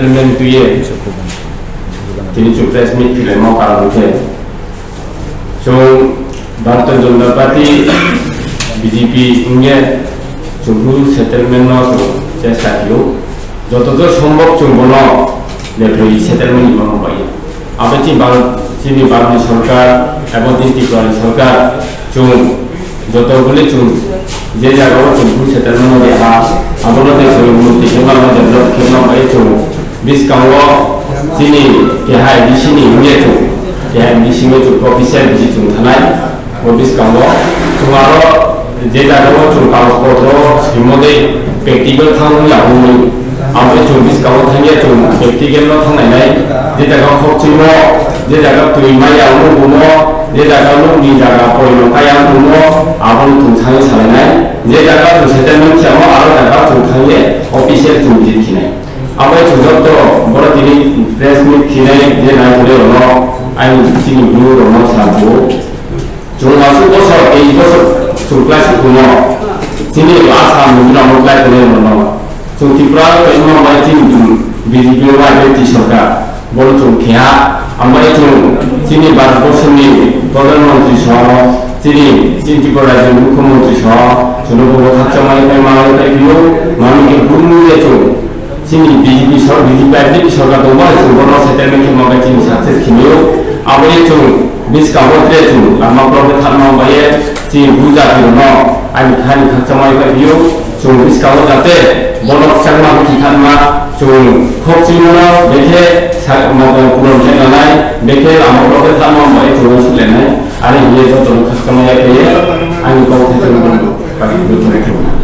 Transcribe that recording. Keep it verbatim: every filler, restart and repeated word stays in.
Settlement tui ye, tini chung press meet khilaimo karon khe, chung Bharatiya Janata Party, B J P hing ye, chung Bru settlement no chung chesta khe ou. Joto to sombhob chung bo no leproi settlement ni ma bai ye. Abo chini Bharat, chini Bharat ni sorkar, abo chini Tripura ni sorkar, chung joto bole chung je jaga wo chung Bru settlement no ri ha, abo no je chung unnoti khe ma, develop khe ma bai ye chung buskang wo chini keha A D C ni hing ye chung, keha A D C ni chung official visit chung thanng nai. Bo buskang wo chung aro je jaga wo chung kagoj potro simo dei practical thanng ya ong mi, abo chung buskang wo thanng ye chung practical no thanng nai nai. Je jaga khokchimo, je jaga tui mai ya ongmo, je jaga nouh ni jaga poino kai ya ongmo, abo no chung thanng ye salai nai. Je jaga chung settlement khemo, aro jaga chung thanng ye official chung visit khe nai. Abo chung joto boro tini press meet khe nai je nai tongnai rao no, aini chini Bru rao no sa ou. Chung asuh bosor, teis bosor chung class tongmo, chini Assam, Mizoram wo class tongnai rao no, chung Tripura wo tongmo bai chini B J P wo bai tei sorkar, bo no chung khe ha, abo ye chung chini Bharat borso ni Pradhan Mantri song, chini, chini Tripura rajyo ni Mukhyamantri song, chung no bo khakchangmai phai ma phai phi ou, mami khe Bru ye chung chini B J P sor-, B J P, B J P sorkar tongmo hai chung bo no settlement khe ma bai chini success khe mai ou. Abo ye chung buskang wo tre chung lama problem thanngma bai ye chini Bru jati rao no aini kha ni khakchangmai phai phi ou. Chung buskang wo jate bo no kchangma khe thanngma, chung khokchimo no bekhe sa-, ma-, puron khe nangnai, bekhe lama problem thanngma bai ye chung no suhlai nai. Are hing ye joto no khakchangmai ya khe ye, aini kau khe chung no